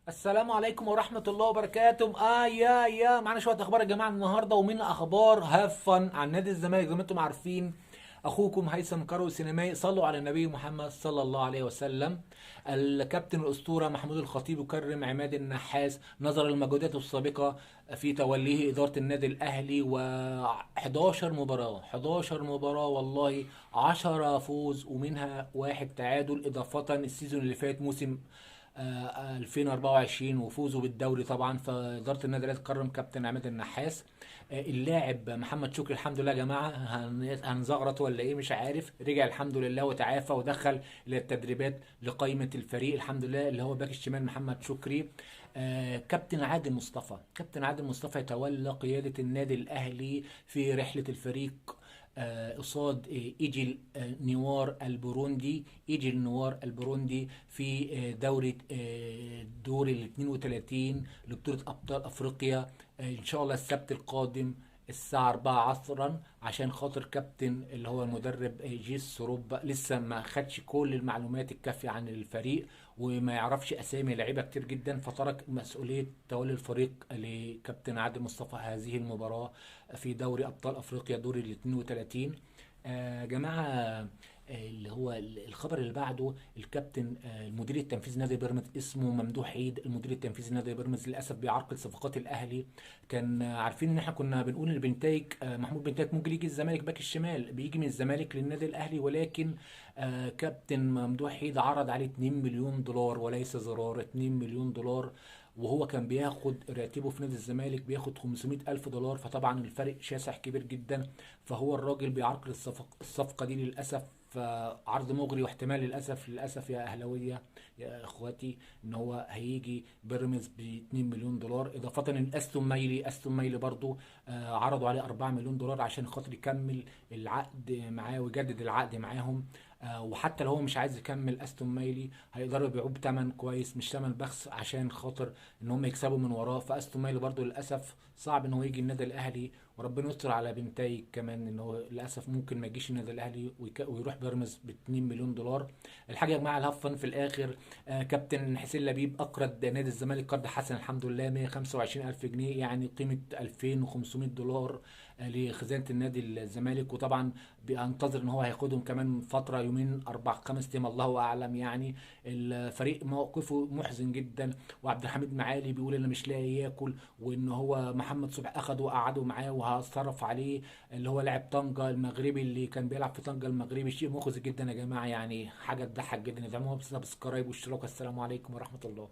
السلام عليكم ورحمة الله وبركاته. يا معانا شوية أخبار يا جماعة النهاردة، ومن أخبار have fun عن نادي الزمالك. زي ما أنتم عارفين أخوكم هيثم كرو سينمائي، صلوا على النبي محمد صلى الله عليه وسلم. الكابتن الأسطورة محمود الخطيب يكرم عماد النحاس نظرا لمجهوداته السابقة في توليه إدارة النادي الأهلي، و11 مباراة، 11 مباراة والله، 10 فوز ومنها 1 تعادل، إضافة ال season اللي فات موسم 2024 وفوزه بالدوري طبعا. فإدارة النادي الأهلي تكرم كابتن عماد النحاس. اللاعب محمد شكري الحمد لله يا جماعة، هنزغرط ولا إيه مش عارف، رجع الحمد لله وتعافى ودخل للتدريبات لقائمة الفريق الحمد لله، اللي هو باك الشمال محمد شكري. كابتن عادل مصطفى، كابتن عادل مصطفى يتولى قيادة النادي الأهلي في رحلة الفريق قصاد ايجل نوار البوروندي، ايجل نوار البوروندي في دورة دور ال 32 لبطولة أبطال أفريقيا، إن شاء الله السبت القادم الساعة 4 عصرا، عشان خاطر كابتن اللي هو المدرب جيس سوروبا لسه ما خدش كل المعلومات الكافية عن الفريق وما يعرفش أسامي لعيبة كتير جدا، فترك مسؤولية تولي الفريق لكابتن عادل مصطفى هذه المباراة في دوري أبطال أفريقيا دور ال 32. جماعة، اللي هو الخبر اللي بعده، الكابتن المدير التنفيذي نادي بيراميدز اسمه ممدوح عيد، المدير التنفيذي نادي بيراميدز للاسف بيعرقل صفقات الاهلي. كان عارفين ان احنا كنا بنقول ان بنتايج، محمود بنتايج ممكن يجي الزمالك باك الشمال، بيجي من الزمالك للنادي الاهلي، ولكن كابتن ممدوح عيد عرض عليه 2 مليون دولار وليس زرار، 2 مليون دولار، وهو كان بياخد راتبه في نادي الزمالك بياخد 500 ألف دولار، فطبعا الفرق شاسع كبير جدا، فهو الراجل بيعرقل الصفقة دي للأسف. عرض مغري واحتمال للأسف، للأسف يا أهلاوية يا إخواتي، إن هو هيجي بيراميدز ب 2 مليون دولار. إضافة إن أستون مايلي، أستون مايلي برضو، عرضوا عليه 4 مليون دولار عشان خاطر يكمل العقد معاه ويجدد العقد معاهم. وحتى لو هو مش عايز يكمل أستون مايلي هيقدروا يبيعوه بثمن كويس مش ثمن بخس، عشان خاطر إن هم يكسبوا من وراه. فأستون مايلي برضو للأسف صعب إن هو يجي النادي الأهلي، وربنا يستر على بنتايج كمان إن هو للأسف ممكن ما يجيش النادي الأهلي ويروح بيراميدز ب 2 مليون دولار. الحاجة يا جماعة ال have fun في الآخر، كابتن حسين لبيب أقرض نادي الزمالك قرض حسن الحمد لله 125 ألف جنيه، يعني قيمة 2500 دولار، لخزانة النادي الزمالك، وطبعا بينتظر إن هو هياخدهم كمان فترة يومين 4 5 أيام الله أعلم. الفريق موقفه محزن جدا، وعبد الحميد معالي بيقول أنا مش لاقي ياكل، وإن هو محمد صبحي أخده وقعده معاه وهصرف عليه، اللي هو لاعب طنجة المغربي اللي كان بيلعب في طنجة المغربي. شيء مخزي جدا يا جماعة، حاجة تضحك جدا. ادعموها ب subscribe واشتراك. السلام عليكم ورحمة الله.